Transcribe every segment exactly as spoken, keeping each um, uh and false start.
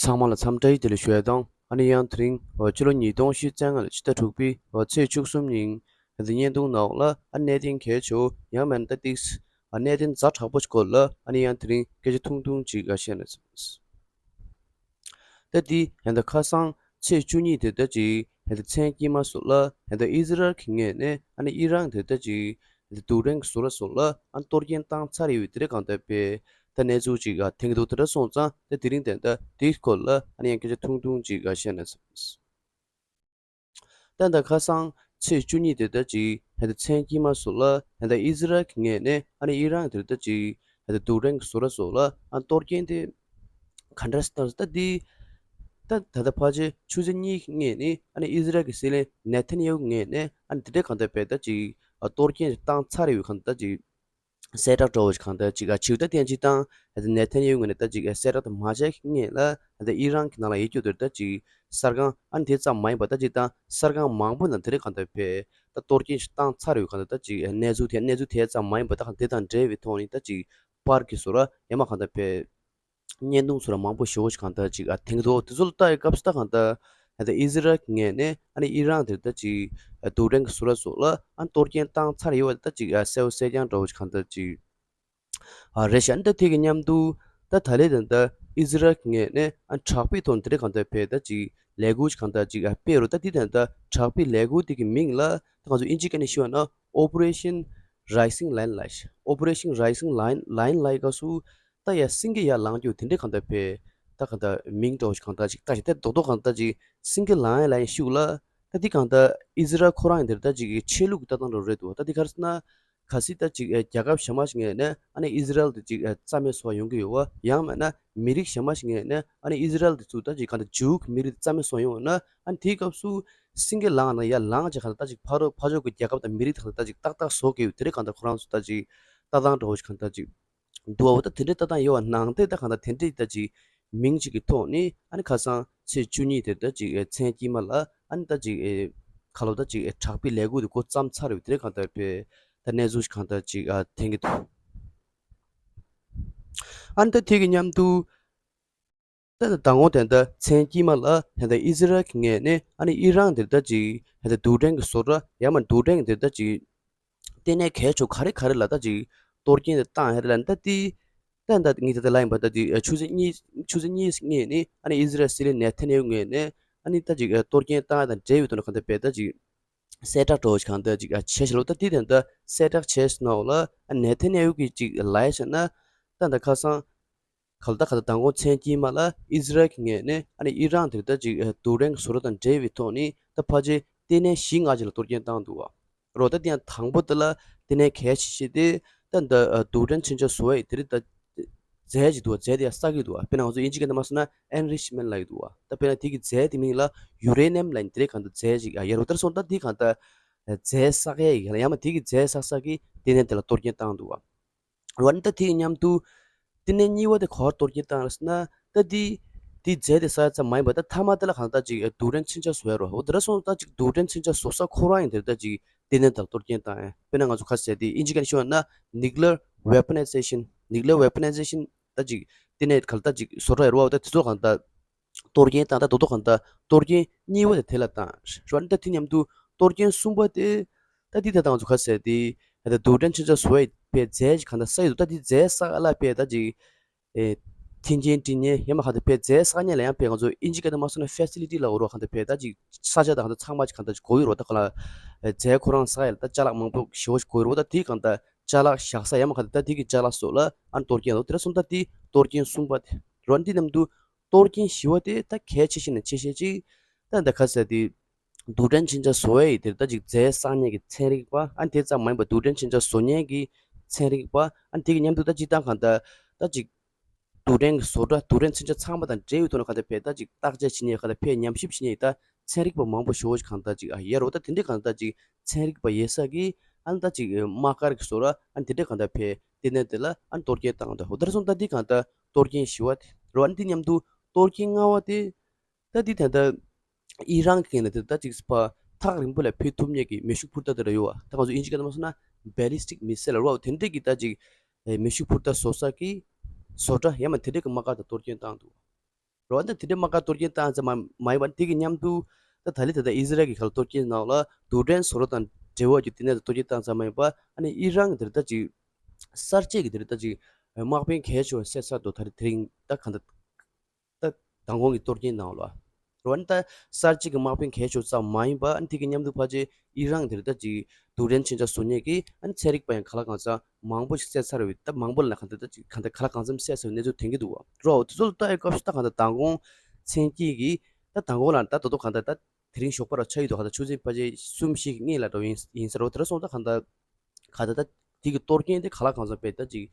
ཚང་མ་ལ་འཚམས་འདྲི་བདེ་ལེགས་ཞུ་ཡ་དང་། ཨ་ནི་ཡང་དེ་རིང་ཕྱི་ལོ་ཉིས་སྟོང་ཉི་ཤུ་རྩ་ལྔ་ལོའི་ཕྱི་ཟླ་དྲུག་པའི་ཚེས་བཅུ་གསུམ་ཉིན་ད་བརྙན་ཐུང་ནང་ལ་ཨ་གནད་དོན་གལ་ཆེ་བོ་ཡང་མིན་ན་ད་ཏིག་ཨ་གནད་དོན་ཛ་དྲག་པོ་ཞིག་སྐོར་ལ་ཨ་ནི་ཡང་དེ་རིང་སྐད་ཆ་ཐུང་ཐུང་ཅིག་ཨ་བཤད་ན་བསམ། ད་འདི་ད་ཁ་སང་ཚེས་བཅུ་གཉིས་དེ་ད་ཅིག་ད་མཚན་དཀྱིལ་མ་སོགས་ལ་ད་ཨི་ཟི་རལ་གྱི་ངོས་ནས་ཨ་ནི་ཨི་རན་དེ་ད་ཅིག་ད་རྡུལ་ཕྲན་གྱི་ཟུར་ར་སོགས་ལ་ཨ་གཏོར་སྐྱོན་བཏང་ཚར་ཡོད་དེ་འདྲ་གང་ལྟར་བས་ད་གནས་ཚུལ་ཅིག་ཨ་ཐོན་གྱི་འདུག་དེ་འདྲ་སོང་ཙང་ད་དེ་རིང་ད་ད་དེའི་སྐོར་ལ་ཨ་ནི་ཡང་སྐད་ཆ་ཐུང་ཐུང་ཅིག་ཨ་བཤད་ན་བསམ། ད་ད་ཁ་སང་ཚེས་བཅུ་གཉིས་དེ་ད་ཅིག་ད་མཚན་དཀྱིལ་མ་སོགས་ལ་ད་ཨི་ཟི་རལ་གྱི་ངོས་ནས་ཨ་ནི་ཨི་རན་དེ་ད་ཅིག་ད་རྡུལ་ཕྲན་གྱི་ཟུར་ར་སོགས་ལ་ཨ་གཏོར་སྐྱོན་དེ་ག་འདྲ་སེ་བཏང་ད་འདི་ད་ད་ལྟ་ཕལ་ཆེར་ཆུ་ཚོད་གཉིས་ཀྱི་སྔོན་ནས་ཨ་ནི་ཨི་ཟི་རལ་གྱི་སྲིད་བློན་ནེ་ཐན་ཡ་ཧུ་ངོས་ནས་ཨ་ནི་དེ་འདྲའི་གང་ལྟར་བས་ད་ཅིག་ཨ་གཏོར་སྐྱོན་བཏང་ཚར་ཡོད་གང་ལྟར་ཅིག་གསལ་བསྒྲགས་འདྲ་བོ་ཞིག་གང་ལྟར་ཅིག་ཨ་བྱས་ད་བསྟན་ཅིག་དང་ཨ་ནེ་ཐན་ཡ་ཧུ་ངོས་ནས་ད་ཅིག་ཨ་གསལ་བསྒྲགས་དེ་མ་བྱས་ཀྱི་སྔོན་ལ་ད་ཨི་རན་གྱི་ནང་ལ་ཡོད་རྒྱུ་དེར་ད་ཅིག་གསར་ཁང་ཨ་ནི་དེ་ཙམ་མ་ཡིན་པ་ད་ཅིག་དང་གསར་ཁང་མང་པོ་ནང་དེ་འདྲའི་གང་ལྟར་བས་ད་གཏོར་སྐྱོན་ཞིག་བཏང་ཚར་ཡོད་གང་ལྟར་ད་ཅིག་ཨ་གནས་ཚུལ་དེ་གནས་ཚུལ་དེ་ཙམ་མ་ཡིན་པ་ད་གང་དེ་དང་འབྲེལ་བའི་ཐོག་ནས་ད་ཅིག་པར་གྱི་བཟོ་འདྲ་ཡང་མིན་ན་གང་ལྟར་བས། བརྙན་ཐུང་ཚོ་ལ་མང་པོ་ཞེ་པོ་ཞིག་གང་ལྟར་ཅིག་ཨ་ཐོན་གྱི་འདུག་དེ་ཚོ་ལ་ལྟ་ཡི་སྐབས་སུ་ད་གང་ལྟར་ཨ་ད་ཨི་ཟི་རལ་གྱི་ངོས་ནས་ཨ་ནི་ཨི་རན་དེར་ད་ཅིག་ཨ་རྡུལ་ཕྲན་གྱི་ཟུར་ར་སོགས་ལ་ཨ་གཏོར་སྐྱོན་བཏང་ཚར་ཡོད་པ་ད་ཅིག་ཨ་གསལ་པོ་གསལ་རྐྱང་འདྲ་བོ་ཞིག་གང་ལྟར་ཅིག་ཨ་རེད་ཤག་ཨ་ནི་ད་དེ་གི་མཉམ་དུ་ད་ད་ལན་ད་ལྟ་ཨི་ཟི་རལ་གྱི་ངོས་ནས་ཨ་དྲག་པོའི་ཐོག་ནས་དེ་འདྲ་གང་ལྟར་བས་ད་ཅིག་ལས་འགུལ་ཞིག་གང་ལྟར་ཅིག་ཨ་སྤེལ་རོགས། ད་དེ་ད་ལྟ་དྲག་པོའི་ལས་འགུལ་དེ་གི་མིང་ལ་ད་ང་ཚོ་ཨིན་ཇི་སྐད་ནས་ཞུས་པ་ན་Operation Rising Lion ལབ་ཤག Operation Rising Lion Lion ལབ་ཡི་སྐབས་སུ། ད་ཡ་སེང་གེ་ཡར་ལངས་རྒྱུ་དེ་འདྲའི་གང་ལྟར་བས། ད་གང་ལྟར་མིང་འདྲ་བོ་ཞིག་གང་ལྟར་ཅིག་ད་ཞིག་དེ་རྡོག་རྡོག་གང་ལྟར་ཅིག་སེང་གེ་ལངས་ཡ་ལ་ཡང་ཤུགས་ལ། ད་འདི་གང་ལྟར་ཨི་ཟི་རལ་ཁོ་རང་ཡང་དེར་ད་ཅིག་ཆོས་ལུགས་ཀྱི་ལྟ་སྟངས་འདྲ་བོ་རེད་འདུག་ད་འདི་ག་རེ་ཟེར་ན། གལ་སྲིད་ད་ཅིག་རྒྱལ་ཁབ་གཞན་མ་ཞིག་ངོས་ནས་ཨ་ནི་ཨི་ཟི་རལ་དེ་ཅིག་རྩ་མེད་བཟོ་བ་ཡོང་གི་ཡོད་པ། ཡང་མིན་ན་མི་རིགས་གཞན་མ་ཞིག་ངོས་ནས་ཨ་ནི་ཨི་ཟི་རལ་དེ་ཚོ་ད་ཅིག་གང་ལྟར་ཇུའུ་གི་མི་རིགས་དེ་རྩ་མེད་བཟོ་ཡོང་བ་ན། ཨ་ནི་དེའི་སྐབས་སུ་སེང་གེ་ལངས་ན་ཡར་ལངས་ཅིག་གང་ལྟར་ད་ཅིག་ཕ་རོལ་ཕ་ཕྱོགས་ཀྱི་རྒྱལ་ཁབ་དང་མི་རིགས་དང་ད་ཅིག་ཏག་ཏག་བཟོ་གི་ཡོད། དེ་འདྲའི་གང་ལྟར་ཁོ་རང་ཚོ་ད་ཅིག་ལྟ་སྟངས་འདྲ་བོ་ཞིག་གང་ལྟར་ཅིག་འདུག་བ། འོ་ད་དེ་འདྲའི་ལྟ་སྟངས་ཡོད་པ་ནང་དེ་ད་གང་ལྟར་དེ་འདྲའི་ད་ཅིག་མིང་ཅིག་གི་ཐོག་ནས་ཨ་ནི་ཁ་སང་ཚེས་བཅུ་གཉིས་དེར་ད་ཅིག་ཨེ་མཚན་དཀྱིལ་མ་ལ་ཨ་ནི་ད་ཅིག་ཨེ་ཁ་ལོ་ད་ཅིག་ཨེ་དྲག་པོའི་ལས་འགུལ་དེ་འགོ་བརྩམས་ཚར་ཡོད། དེ་འདྲའི་གང་ལྟར་བས་ད་གནས་ཚུལ་ཞིག་གང་ལྟར་ཅིག་ཨ་ཐོན་གྱི་འདུག་ཨ་ནི་ད་དེ་གི་མཉམ་དུ། ད་ད་དང་པོ་དེ་འདྲ་མཚན་དཀྱིལ་མ་ལ་དེ་འདྲ་ཨི་ཟི་རལ་གྱི་ངོས་ནས་ཨ་ནི་ཨི་རན་དེར་ད་ཅིག་དེ་འདྲ་རྡུལ་ཕྲན་གྱི་བཟོ་གྲྭ་ཡང་མིན་ན་རྡུལ་ཕྲན་གྱི་དེར་ད་ཅིག་ལྟེ་གནས་གལ་ཆེ་ག་རེ་ག་རེ་ལ་ད་ཅིག་གཏོར་སྐྱོན་དེ་བཏང་ཡ་རེད་ལབ་ནས། ད་དེ་ད་ད་ངས་ད་ལྟ་ལབ་ཡིན་པ། ད་དེ་ཆུ་ཚོད་གཉིས་ཆུ་ཚོད་གཉིས་སྔོན་ནས་ཨ་ནི་ཨི་ཟི་རལ་སྲིད་བློན་ནེ་ཐན་ཡ་ཧུ་ངོས་ནས་ཨ་ནི་ད་ཅིག་གཏོར་སྐྱོན་བཏང་ཡ་དང་འབྲེལ་བའི་ཐོག་ནས་གང་ལྟར་བས་ད་ཅིག་གསལ་བསྒྲགས་འདྲ་བོ་ཞིག་གང་ལྟར་ཅིག་ཨ་བྱས་ཤག་ལོ། ད་དེ་དེ་འདྲ་གསལ་བསྒྲགས་བྱས་ནའོ་ལ་ཨ་ནེ་ཐན་ཡ་ཧུ་གིས་ཅིག་ལབ་ཡ་བྱས་ན། ད་ད་ཁ་སང་ག་ལ་ད་ག་ད་མདང་དགོང་མཚན་དཀྱིལ་མ་ལ་ཨི་ཟི་རལ་གྱི་ངོས་ནས་ཨ་ནི་ཨི་རན་དེར་ད་ཅིག་རྡུལ་ཕྲན་གྱི་བཟོ་གྲྭ་དང་འབྲེལ་བའི་ཐོག་ནས་ད་ཕལ་ཆེར་ལྟེ་གནས་བཞི་ལྔ་ཅིག་ལ་གཏོར་སྐྱོན་བཏང་འདུག་བ། རོ། ད་དེ་ཡང་དང་པོ་དེ་ལ་ལྟེ་གནས་གལ་ཆེ་ཤོས་དེ་ད་འདི་རྡུལ་ཕྲན་མཚོན་ཆ་བཟོ་ཡས་དེ་རིགས་ད་རྫས་ཅིག་འདུག་བ། རྫས་དེ་ཡང་བསགས་ཀྱི་འདུག་བ། དཔེར་ན་ང་ཚོ་ཨིན་ཇི་སྐད་ནང་མ་སོང་ན་ཨེན་རིཆ་མེན་ལབ་ཀྱི་འདུག་བ། ད་དཔེར་ན་དེ་གི་རྫས་དེ་མིང་ལ་ཡུ་རེ་ནི་ཡམ་ལབ་ཡིན། དེ་རིགས་གང་ལྟར་རྫས་ཅིག་ཨ་ཡར་བ་ལྟར་སོང་ད་དེ་གང་ལྟར་རྫས་བསགས་ཡས་ཡིན་ལ་ཡང་མ་དེ་གི་རྫས་བསགས་ས་གི་ལྟེ་གནས་དེ་ལ་གཏོར་སྐྱོན་བཏང་འདུག་བ། རོ། ཨ་ནི་ད་དེ་ཡི་མཉམ་དུ་ལྟེ་གནས་གཉིས་པ་དེ་ག་པར་གཏོར་སྐྱོན་བཏང་རེད་ཟེར་ན། ད་དེ་དེ་རྫས་དེ་བསགས་ཡ་ཙམ་མ་ཡིན་པ། ད་མཐའ་མ་དེ་ལ་གང་ལྟར་ཅིག་རྡུལ་ཕྲན་མཚོན་ཆ་བཟོ་ཡ་རོ། འོ་དེ་འདྲ་སོང་ད་ཅིག་རྡུལ་ཕྲན་མཚོན་ཆ་བཟོ་ས་ཁོ་རང་ཡིན། དེར་ད་ཅིག་ལྟེ་གནས་དེར་གཏོར་སྐྱོན་བཏང་ཡ། དཔེར་ན་ང་ཚོ་ཁ་ཟེར་དེ་ཨིན་ཇི་སྐད་ནས་ཤོད་ན་nuclear weaponization nuclear weaponization ད་ཅིག་ལྟེ་གནས་ག་ལ་ད་ཅིག་བཟོ་གྲྭ་ཡོད་རེད་བ། ད་དེ་ཚོ་གང་ལྟར་གཏོར་སྐྱོན་བཏང་། ད་རྡོག་རྡོག་གང་ལྟར་གཏོར་སྐྱོན་གཉིས་པ་དེ་དེ་ལ་བཏང་རོ། ཨ་ནི་ད་དེ་མཉམ་དུ་གཏོར་སྐྱོན་གསུམ་པ་དེ་ད་འདི་ད་ད་ང་ཚོ་ཁ་ཟེར་དེ་ད་རྡུལ་ཕྲན་མཚོན་ཆ་བཟོ་ཡས་པའི་རྫས་ཅིག་གང་ལྟར་བསགས་ཡོད་འདུག་ད་འདི་རྫས་བསགས་ལ་པའི་ད་ཅིག་ཨེ་མཐུན་རྐྱེན་སྒྲིག་མཁན་ཡང་མ་གང་ལྟར་པའི་རྫས་བསགས་མཁན་ལ་ཡང་པའི་ང་ཚོ་ཨིན་ཇི་སྐད་དུ་མ་སོང་ན་ཕེ་སི་ལི་ཊི་ལབ་ཀྱི་རེད་བ། གང་ལྟར་པའི་ད་ཅིག་ས་ཆ་དང་གང་ལྟར་ཚང་མ་ཅིག་གང་ལྟར་ཅིག་དགོས་ཀྱི་རེད་བ། ད་གང་ལ་ཨེ་རྫས་ཁོ་རང་བསགས་ཡས་ལ་ད་ཅ་ལག་མང་པོ་ཞེ་པོ་ཅིག་དགོས་ཀྱི་རེད་བ། ད་དེ་གང་ལྟར་ཅ་ལག་བཞག་ས་ཡང་མ་གང་ལྟར་ད་དེ་གི་ཅ་ལག་སོགས་ལ་ཨ་ནི་གཏོར་སྐྱོན་ལོ། དེ་འདྲ་སོང་ད་དེ་གཏོར་སྐྱོན་གསུམ་པ་དེ་རོ། ཨ་ནི་འདི་མཉམ་དུ་གཏོར་སྐྱོན་བཞི་པ་དེ་ད་གལ་ཆེ་ཤོས་ནས་ཆེ་ཤོས་ཅིག་ད་འདི་ཁ་ཟེར་དེ་རྡུལ་ཕྲན་མཚོན་ཆ་བཟོ་ཡས་དེ་ད་ཅིག་རྫས་བསགས་མཁན་གྱི་ཚན་རིག་པ། ཨ་ནི་དེ་ཙམ་མ་ཡིན་པར་རྡུལ་ཕྲན་མཚོན་ཆ་བཟོ་མཁན་གྱི་ཚན་རིག་པ། ཨ་ནི་དེ་གི་མཉམ་དུ་ད་སྤྱིར་བཏང་གང་ལྟར་ད་ཅིག་རྡུལ་ཕྲན་གྱི་བཟོ་གྲྭ་རྡུལ་ཕྲན་མཚོན་ཆ་ཚང་མ་དང་འབྲེལ་བའི་ཐོག་ནས་གང་ལྟར་ཕའི་བརྟག་དཔྱད་བྱེད་མཁན་གང་ལྟར་ཕའི་ཉམས་ཞིབ་བྱེད་མཁན་ད་ཚན་རིག་པ་མང་པོ་ཞེ་པོ་ཞིག་གང་ལྟར་ཅིག་ཨ་ཡོད་རེད་བ། ད་དེ་འདྲའི་གང་ལྟར་ཅིག་ཚན་རིག་པ་ཡོད་ས་གི་ཨ་ནི་ད་ཅིག་དམག་སྒར་གྱི་བཟོ་གྲྭ་ཨ་ནི་དེ་འདྲའི་གང་ལྟར་ཕའི་ལྟེ་གནས་དེ་ལ་ཨ་ནི་གཏོར་སྐྱོན་བཏང་འདུག་འོ་དེ་འདྲ་སོང་ད་འདི་གང་ལྟར་གཏོར་སྐྱོན་བཞི་པ་དེ་རོ། ཨ་ནི་འདི་མཉམ་དུ་གཏོར་སྐྱོན་ལྔ་པ་དེ། ད་འདི་ད་ལྟ་ཨི་རན་གྱི་ངོས་ནས་དེ་ད་ཅིག་ཕར་ཐག་རིང་པོ་ལ་ཕུད་ཐུབ་མཁན་གྱི་མེ་ཤུགས་འཕུར་མདའ་དེ་འདྲ་ཡོད་བ། ད་ང་ཚོ་ཨིན་ཇི་སྐད་ནང་མ་སོང་ན་ballistic missile ལབ་རོ། དེ་འདྲས་ཀྱི་ད་ཅིག་ཨེ་མེ་ཤུགས་འཕུར་མདའ་བཟོ་ས་གི་བཟོ་གྲྭ་ཡང་མིན་དེ་འདྲས་ཀྱི་དམག་སྒར་དེ་གཏོར་སྐྱོན་བཏང་འདུག་རེད་བ། ད་དེ་འདྲའི་དམག་སྒར་གཏོར་སྐྱོན་བཏང་ཙམ་མ་མ་ཡིན་པ། དེ་གི་མཉམ་དུ་ད་ད་ལི་ད་ལྟ་ཨི་ཟི་རལ་གྱི་ཁ་ལ་གཏོར་སྐྱོན་ནང་ལ་རྡུལ་ཕྲན་བཟོ་གྲྭ་དང་འབྲེལ་བ་ཡོད་དེ་ནས་གཏོར་སྐྱོན་བཏང་ཙམ་མ་ཡིན་པ། ཨ་ནི་ཨི་རན་གྱི་དེ་ད་ཅིག་གསར་བརྗེ་གི་དེ་ད་ཅིག་དམག་དཔོན་གལ་ཆེ་བ་བསད་ཚར་འདུག་ད་རེས་དེ་རིང་ད་ག་འདྲ། ད་མདང་དགོང་གི་གཏོར་སྐྱོན་ནང་ལ། རེད་བ། ད་གསར་བརྗེ་གི་དམག་དཔོན་གལ་ཆེ་ཙམ་མ་ཡིན་པ། ཨ་ནི་དེ་གི་མཉམ་དུ་ཕལ་ཆེར་ཨི་རན་དེར་ད་ཅིག་རྡུལ་ཕྲན་མཚོན་ཆ་བཟོ་མཁན་གྱི་ཨ་ནི་ཚན་རིག་པ་ཡང་ག་ལ་གང་འཚམ་མང་པོ་ཞིག་བསད་ཚར་བའི། ད་མང་པོ་ལ་གང་ལྟར་ད་ཅིག་གང་ལྟར་ག་ལ་གང་འཚམ་བསད་ཚར་བའི་གནས་ཚུལ་ཐོན་གྱི་འདུག་བ། རེད་བ། དེ་ཚོ་ལ་ལྟ་ཡི་སྐབས་སུ་ད་གང་ལྟར་མདང་དགོང་མཚན་དཀྱིལ་གྱི། ད་མདང་དགོང་ལ་ད་ད་དུང་གང་ལྟར་ད་དེ་རིང་ཞོགས་པ་ར་ཆགས་ཡོད་དོ། གང་ལྟར་ཆུ་ཚོད་ཕལ་ཆེར་གསུམ་བཞི་གི་སྔོན་ལ་འགྲོ་ཡིན་ཡིན་ས་རེད་བ། དེ་འདྲ་སོང་ཙང་གང་ལྟར་གང་ལྟར་ད་དེ་གི་གཏོར་སྐྱོན་དེ་ག་ལ་གང་འཚམ་བས་ད་ཅིག་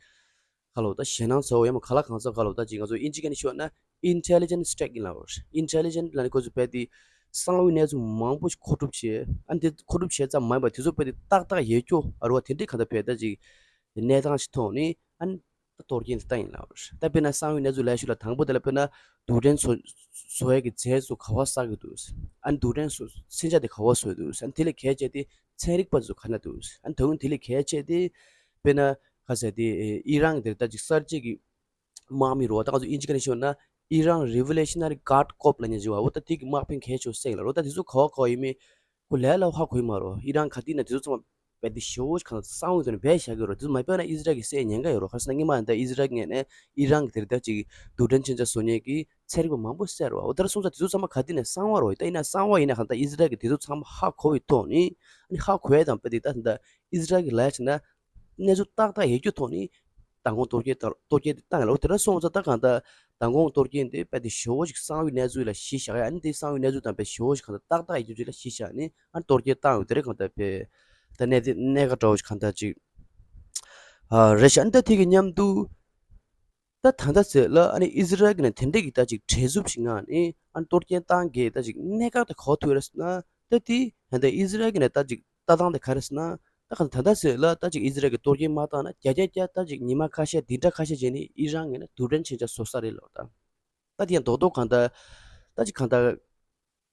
ཁ་ལོ་ད་ཞེད་སྣང་ཚ་བོ་ཡང་མ་ག་ལ་གང་འཚམ་ག་ལོ་ད་ཅིག་ང་ཚོ་ཨིན་ཇི་སྐད་ནས་ཞུས་ན་intelligent strike ཡིན་ལ། intelligent ལ་ནི་ཁོ་ཚོ་བས་དེ་གསང་བའི་གནས་ཚུལ་མང་པོ་ཞིག་མཁོ་སྒྲུབ་བྱས། ཨ་ནི་དེ་མཁོ་སྒྲུབ་བྱས་ཙམ་མ་ཡིན་པ་དེ་ཚོ་བས་དེ་ཏག་ཏག་ཡོད་རྒྱུ་ཨ་རུ་བ་དེ་འདྲའི་གང་ལྟར་བས་ད་ཅིག་གནས་སྟངས་ཤིག་ཐོག་ནས་ཨ་ནི་ད་གཏོར་སྐྱོན་དེ་བཏང་ཡིན་ལ། ད་དཔེར་ན་གསང་བའི་གནས་ཚུལ་ལ་ཞུ་ལ་དང་པོ་དེ་ལ་དཔེར་ན་རྡུལ་ཕྲན་བཟོ་བཟོ་ཡས་ཀྱི་རྫས་ཚོ་ག་བ་བསགས་ཀྱི་འདུག་ཨ་ནི་རྡུལ་ཕྲན་བཟོ་མཚོན་ཆ་དེ་ག་བ་བཟོས་འདུག་ཨ་ནི་དེ་ལས་གལ་ཆེ་དེ་ཚན་རིག་པ་ཚོ་ག་ན་འདུག་ཨ་ནི་ད་དུང་དེ་ལས་གལ་ཆེ་དེ་དཔེར་ན་ག་ཟེར་དེ་ཨི་རན་དེར་ད་ཅིག་གསར་བརྗེ་གི་དམག་མི་རོ། ད་ང་ཚོ་ཨིན་ཇི་སྐད་ནས་ཞུས་ན་Iran Revolutionary Guard Corps ལབ་མཁན་ཅིག་ཡོད་བ། འོ་ད་དེ་གི་དམག་དཔོན་གལ་ཆེ་བ་བསད་ཡིན་ལ་རོ། ད་དེ་ཚོ་ག་བ་ག་བ་ཡིན་མིན་ཁོ་ལས་སླ་པོ་ཧ་གོ་ཡི་མ་རོ། ཨི་རན་ག་དུས་ན་དེ་ཚོ་ཚང་མ་རྦད་དེ་ཞེ་པོ་ཅིག་གང་གསང་བའི་ཐོག་ནས་སྦས་བཞག་གི་རོ། དེ་ཚོ་མ་སྦས་ན་ཨི་ཟི་རལ་གྱིས་བསད་ཉེན་ཁ་ཡོད་རོ། ག་རེ་ཟེར་ན་སྔོན་མ་ད་ཨི་ཟི་རལ་ངོས་ནས་ཨི་རན་གྱི་དེར་ད་ཅིག་རྡུལ་ཕྲན་མཚོན་ཆ་བཟོ་མཁན་གྱི་ཚན་རིག་པ་མང་པོ་བསད་རོ། འོ་ད་ར་སོང་ཙང་དེ་ཚོ་ཚང་མ་ག་དུས་ན་གསང་བ་རོ། ད་ཡིན་ན་གསང་བ་ཡིན་ན་གང་ལྟར་ཨི་ཟི་རལ་གྱིས་དེ་ཚོ་ཚང་མ་ཧ་གོ་བའི་ཐོག་ནས། ཨ་ནི་ཧ་གོ་ཡས་དང་རྦད་དེ་ད་ད་ཨི་ཟི་རལ་གྱི་ལས་བྱས་ན་གནས་ཚུལ་ཏག་ཏག་ཡོད་རྒྱུ་ཐོག་ནས་མདང་དགོང་གཏོར་སྐྱོན་དང་གཏོར་སྐྱོན་དེ་བཏང་ཡོད་ལ། འོ་དེ་འདྲ་སོང་ཙང་ད་གང་ལྟར་མདང་དགོང་གཏོར་སྐྱོན་དེ་རྦད་དེ་ཞེ་པོ་ཞིག་གསང་བའི་གནས་ཚུལ་ལ་གཞི་བཞག་ཡ། ཨ་ནི་དེ་གསང་བའི་གནས་ཚུལ་དང་རྦད་ཞེ་པོ་ཞིག་གང་ལྟར་ཏག་ཏག་ཡོད་རྒྱུ་ཅིག་ལ་གཞི་བཞག་ནས་ཨ་ནི་གཏོར་སྐྱོན་བཏང་ཡོད། དེ་རེད། གང་ལྟར་དཔེ་ད་གནས་དེ་གནད་འགག་འདྲ་བོ་ཞིག་གང་ལྟར་ཅིག་ཨ་རེད་ཤག་ཨ་ནི་ད་དེ་གི་མཉམ་དུ་ད་ད་ལྟ་ཚེ་ལ་ཨ་ནི་ཨི་ཟི་རལ་གྱི་ནས་དེ་འདྲས་ཀྱི་ད་ཅིག་བྲེལ་འཚུབ་ཞིག་ངང་ནས་ཨ་ནི་གཏོར་སྐྱོན་བཏང་གི་ད་ཅིག་གནད་འགག་དེ་ག་བ་ཐུག་རེད་ཟེར་ན། ད་དེ་ད་ལྟ་ཨི་ཟི་རལ་གྱི་ནས་ད་ཅིག་ལྟ་སྟངས་དེ་ག་རེ་ཟེར་ན། ད་གང་ད་ལྟ་ཚེ་ལ་ད་ཅིག་ཨི་ཟི་རལ་གྱི་གཏོར་སྐྱོན་མ་བཏང་ན་བརྒྱ་ཆ་བརྒྱ་ད་ཅིག་ཉི་མ་ཁ་ཤས་འདི་འདྲ་ཁ་ཤས་བྱས་ནས་ཨི་རན་ངོས་ནས་རྡུལ་ཕྲན་མཚོན་ཆ་བཟོ་ས་རེད་ལབ། ད་ད་དེ་ཡང་རྡོག་རྡོག་གང་ལྟར་ད་ཅིག་གང་ལྟར་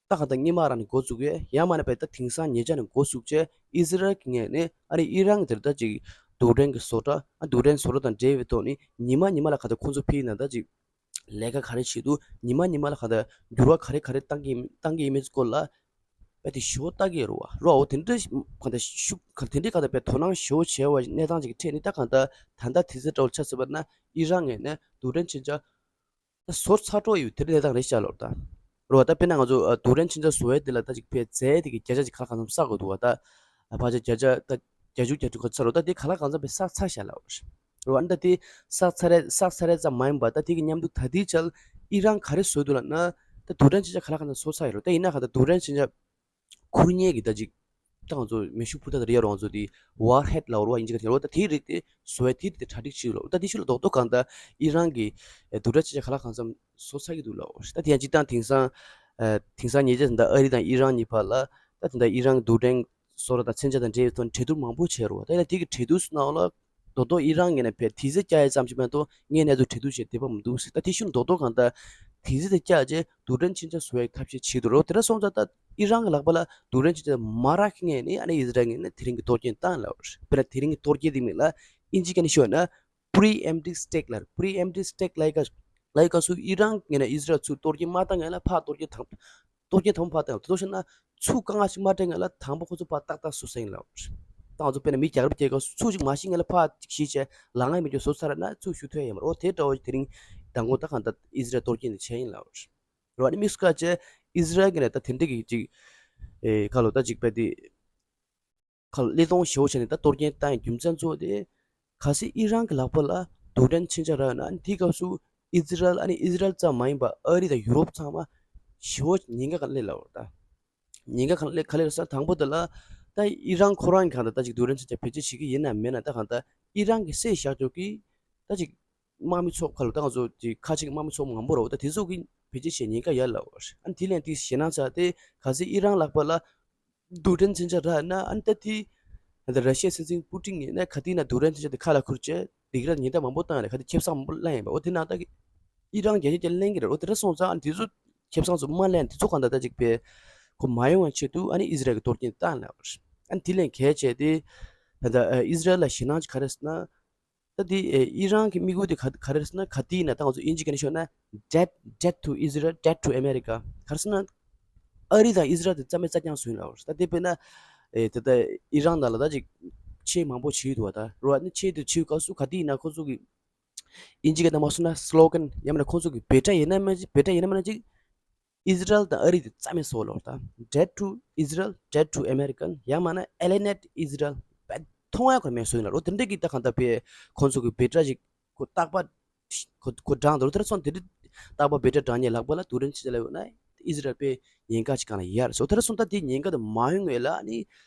ད་གང་ལྟར་སྔོན་མ་རང་ནས་འགོ་བཙུགས་ཡོད། ཡང་མ་ན་པའི་ད་དེང་སང་ཉེ་ཆར་ནས་འགོ་བཙུགས་བྱས་ཨི་ཟི་རལ་གྱི་ངོས་ནས་ཨ་ནི་ཨི་རན་དེར་ད་ཅིག་རྡུལ་ཕྲན་གྱི་བཟོ་གྲྭ་ཨ་རྡུལ་ཕྲན་བཟོ་གྲྭ་དང་འབྲེལ་བའི་ཐོག་ནས་ཉི་མ་ཉི་མ་ལ་གང་ལྟར་ཁོང་ཚོ་ཕིའི་ནང་ད་ཅིག་ལས་ཀ་ག་རེ་བྱེད་འདུག་ཉི་མ་ཉི་མ་ལ་གང་ལྟར་འགྱུར་བ་ག་རེ་ག་རེ་བཏང་གི་ཡིན་བཏང་གི་ཡིན་མིན་སྐོར་ལ་དཔེ་དེ་ཞེ་པོ་ལྟ་གི་རེད་བ། རོ། འོ་དེ་འདྲ་གང་ལྟར་ཤུགས་གང་དེ་འདྲའི་གང་ལྟར་དཔེ་དོ་སྣང་ཞེ་པོ་བྱས་པ་གནས་སྟངས་ཅིག་གི་ཁྲོད་ནས་ད་གང་ལྟར་ད་ལྟ་དུས་ཚོད་འདྲ་བོ་ཆགས་ཟིན་པ་ན་ཨི་རན་ངོས་ནས་རྡུལ་ཕྲན་མཚོན་ཆ་ད་བཟོ་ཚར་འགྲོ་ཡོད། དེ་འདྲའི་གནས་སྟངས་རེད་ཤག་ལབ་ད། རོ། ད་དཔེར་ན་ང་ཚོ་ཨ་རྡུལ་ཕྲན་མཚོན་ཆ་བཟོ་ཡས་དེ་ལ་ད་ཅིག་དཔེ་རྫས་དེ་གི་བརྒྱ་ཆ་ཅིག་ག་ལ་གང་འཚམ་བསགས་དགོས་འདུག་བ། ད་ཕལ་ཆེར་བརྒྱ་ཆ་ད་བརྒྱད་ཅུ་གྱ་དྲུག་ག་ཚར་རོ། ད་དེ་ག་ལ་གང་འཚམ་དཔེ་བསགས་ཚར་ཤག་ལབ། རོ། ཨ་ནི་ད་དེ་བསགས་ཚར་རེད། བསགས་ཚར་རེད་ཙམ་མ་ཡིན་པ་ད་དེ་གི་མཉམ་དུ་ད་ལྟའི་ཆར་ཨི་རན་ག་རེ་བཟོས་འདུག་ལབ་ན། ད་རྡུལ་ཕྲན་མཚོན་ཆ་ག་ལ་གང་འཚམ་བཟོ་ཚར་ཡོད་རོ། ད་ཡིན་ན་གང་ལྟར་རྡུལ་ཕྲན་མཚོན་ཆ་ཁུར་མཁན་གྱི་ད་ཅིག་ད་ང་ཚོ་མེ་ཤུགས་འཕུར་མདའ་དེ་རེད་ཡ་རོ། ང་ཚོ་དེ་ཝར་ཧེད་ལབ་རོ་བ། ཨིན་ཇི་སྐད་དེ་རོ། ད་དེའི་རིགས་དེ་བཟོ་བའི་དེ་དེ་གྲ་སྒྲིག་བྱེད་ལོ། ད་དེ་ཤུལ་ལ་རྡོག་རྡོག་གང་ལྟར་ཨི་རན་གྱི་རྡུལ་ཕྲན་མཚོན་ཆ་ག་ལ་གང་འཚམ་བཟོ་ཚར་གྱི་འདུག་ལབ། ད་དེ་ཡང་སྤྱིར་བཏང་དེང་སང་ཨ་དེང་སང་ཉེ་ཆར་ད་ལྟ་ཨ་རི་དང་ཨི་རན་གཉིས་བར་ལ་ད་དེ་ད་ཨི་རན་གྱི་རྡུལ་ཕྲན་བཟོ་གྲྭ་དང་མཚོན་ཆ་དང་འབྲེལ་བའི་ཐོག་ནས་གྲོས་བསྡུར་མང་པོ་བྱས་རོ། ད་ཡིན་ན་དེ་གི་གྲོས་བསྡུར་སུ་གནང་བ་ལ་རྡོག་རྡོག་ཨི་རན་ངོས་ནས་ཕར་དུས་ཚོད་བསྐྱལ་ཡས་ཙམ་ཞིག་མ་གཏོགས་སྔོན་ནས་ཚུར་གྲོས་བསྡུར་བྱས་བསྡད་པ་མི་འདུག་ཟེར། ད་དེ་ཤུལ་རྡོག་རྡོག་གང་ལྟར་དུས་ཚོད་དེ་བསྐྱལ་རྗེས་རྡུལ་ཕྲན་མཚོན་ཆ་བཟོ་བའི་ཐབས་ཤེས་བྱེད་འདུག་རོ། དེ་འདྲ་སོང་ཙང་ད་ཨི་རན་གྱི་ལག་པ་ལ་རྡུལ་ཕྲན་མཚོན་ཆ་མ་རག་མཁན་ནི་ཨ་ནི་ཨི་ཟི་རལ་ངོས་ནས་དེ་རིང་གི་གཏོར་སྐྱོན་བཏང་ལབ། དཔེར་ན་དེ་རིང་གི་གཏོར་སྐྱོན་དེ་མིན་ལ་ཨིན་ཇི་སྐད་ནས་ཤོད་ན་preemptive strike ལབ། preemptive strike ལབ་ཡ་ལབ་ཡ་སྐབས་སུ་ཨི་རན་ངོས་ནས་ཨི་ཟི་རལ་ཚུར་གཏོར་སྐྱོན་མ་བཏང་སྔོན་ལ་ཕར་གཏོར་སྐྱོན་དང་གཏོར་སྐྱོན་དང་པོ་ཕར་བཏང་། དེ་ཚོ་བྱས་ན་ཚུར་དཀའ་ངལ་ཞིག་མ་སྤྲད་སྔོན་ལ་དང་པོ་ཁོ་ཚོ་ཕར་ཏག་ཏག་བཟོ་ས་ཡིན་ལབ། ད་ང་ཚོ་དཔེར་ན་མི་རྒྱག་རབས་རྒྱག་སྐབས་སུ་ཚུར་ཞིག་མ་ཤེས་སྔོན་ལ་ཕར་ཅིག་ཤེས་བྱས་ལ་ང་མི་འགྱོ་བཟོ་ཚར་ན་ཚུར་ཞུ་ཐུབ་ཡ་ཡོད་མ་རེད། འོ་དེ་འདྲ་བོ་དེ་རིང་མདང་དགོང་ད་གང་ལྟར་ཨི་ཟི་རལ་གཏོར་སྐྱོན་དེ་བྱས་ཡིན་ལབ། རེད་བ། ཨ་ནི་དམིགས་སུ་བཀར་བྱས་ཨི་ཟི་རལ་གྱི་ནས་ད་དེ་འདྲ་གི་ཅིག་ཨེ་ཁ་ལོ་ད་ཅིག་དཔེ་དེ་ཁ་ལོ་གླེང་སྟངས་ཞེ་པོ་བྱས་ནས་ད་གཏོར་སྐྱོན་བཏང་ཡའི་རྒྱུ་མཚན་གཙོ་བོ་དེ་གལ་སྲིད་ཨི་རན་གྱི་ལག་པ་ལ་རྡུལ་ཕྲན་མཚོན་ཆ་རག་ཡོད་ན། ཨ་ནི་དེའི་སྐབས་སུ་ཨི་ཟི་རལ་ཨ་ནི་ཨི་ཟི་རལ་ཙམ་མ་ཡིན་པར་ཨ་རི་དང་ཡུ་རོབ་ཚང་མ་ཞེ་པོ་ཉེན་ཁ་ག་སླེབས་ལབ་པ་རེད་ད། ཉེན་ཁ་ག་སླེབས་ག་སླེབས་རེད་ཟེར་ན། དང་པོ་དེ་ལ་ད་ཨི་རན་ཁོ་རང་གིས་གང་ལྟར་ད་ཅིག་རྡུལ་ཕྲན་མཚོན་ཆ་བེད་སྤྱོད་བྱེད་ཀྱི་ཡིན་ནམ་མེད་ན། ད་གང་ལྟར་ཨི་རན་གྱི་བསད་བཞག་ཆོག་གི་ད་ཅིག་དམག་མི་ཚོགས་ཁ་ལོ་ད་ང་ཚོ་ཅིག་ཁ་ཆེ་གི་དམག་མི་ཚོགས་མང་པོ་རེད་བ། ད་དེ་ཚོ་གིས་བེད་སྤྱོད་བྱེད་ཉེན་ཁ་ཡོད་ལབ་པ་རེད། ཨ་ནི་དེ་ལན་དེ་ཞེད་སྣང་ཚ་དེ་གལ་སྲིད་ཨི་རན་ལག་པ་ལ་རྡུལ་ཕྲན་མཚོན་ཆ་རག་ན། ཨ་ནི་ད་དེ་ད་ར་ཤི་ཡའི་སྲིད་འཛིན་པུ་ཏིན་ཡིན་ན་ག་དུས་ན་རྡུལ་ཕྲན་མཚོན་ཆ་དེ་ཁ་ལ་ཁུར་བྱས་སྡིགས་ར་ཉེན་བརྡ་མང་པོ་བཏང་ཡ་རེད། ག་དུས་ཁེ་བཟང་མང་པོ་ལེན་ཡིན་པ། འོ་དེ་ནང་ད་ཨི་རན་རྒྱལ་ཁབ་ཀྱིས་ལེན་གྱི་རེད། འོ་དེ་འདྲ་སོང་ཙང་ཨ་ནི་དེ་ཚོ་ཁེ་བཟང་ཚོ་མ་ལེན་དེ་ཚོ་གང་ལྟར་ད་ཅིག་པའི་ཁོ་མ་ཡོང་བའི་ཆེད་དུ་ཨ་ནི་ཨི་ཟི་རལ་གྱིས་གཏོར་སྐྱོན་བཏང་ལབ་པ་རེད། ཨ་ནི་དེ་ལན་གལ་ཆེ་དེ་ད་ལྟ་ཨི་ཟི་རལ་ལ་ཞེད་སྣང་ཅིག་ག་རེ་ཟེར་ན། ད་དེ་ཨི་རན་གྱི་དམིགས་ཡུལ་དེ་ག་ག་རེ་རེད་ཟེར་ན། ག་དེ་ཡིན་ན་ད་ང་ཚོ་དབྱིན་ཇི་སྐད་ནས་ཤོད་ན། Debt, debt to Israel, debt to America. ག་རེ་ཟེར་ན། ཨ་རི་དང་ཨི་ཟི་རལ་དེ་རྩ་མེད་རྩ་རྐྱང་བཟོས་ཡིན་ལབ་པ་རེད། ད་དེ་དཔེར་ན་ཨེ་ད་ལྟ་ཨི་རན་ནང་ལ་ད་ཅིག་ཆེད་མང་པོ་བྱས་འདུག་བ། ད་རོ་ཨ་ནི་ཆེད་དུ་བྱས་སྐབས་སུ་ག་དེ་ཡིན་ན་ཁོ་ཚོ་གི་དབྱིན་ཇི་སྐད་ནང་མ་སོང་ན་slogan ཡང་མིན་ན་ཁོང་ཚོ་གི་འབོད་སྒྲ་ཡིན་ན་མ་འབོད་སྒྲ་ཡིན་ན་མིན་ན་ཅིག་ཨི་ཟི་རལ་དང་ཨ་རི་དེ་རྩ་མེད་བཟོ་ལབ་ད། Debt to Israel, debt to American. ཡང་མིན་ན་Alienate Israel. བས་མཐོང་ཡ་ཁོ་མེད་བཟོ་ཡིན་ལ་རོ། དེ་འདྲ་གི་ད་གང་ལྟར་བས་ཁོང་ཚོ་གི་འབོད་སྒྲ་ཞིག་ཁོ་རྟག་པ་ཁོ་ཁོ་བགྲངས་འདུག་དེར་སོང་དེ་འདྲ་རྟག་པ་འབོད་སྒྲ་བགྲངས་ཉེ་ལག་པ་ལ་དུ་རིན་ཆི་ལ་ཡོད་ན་ཨི་ཟི་རལ་པས་ཉེན་ཁ་ཞིག་གང་ལ་ཡར་སོ། དེར་སོང་ད་དེ་ཉེན་ཁ་དེ་མ་ཡོང་ངེས་ལ་ནི་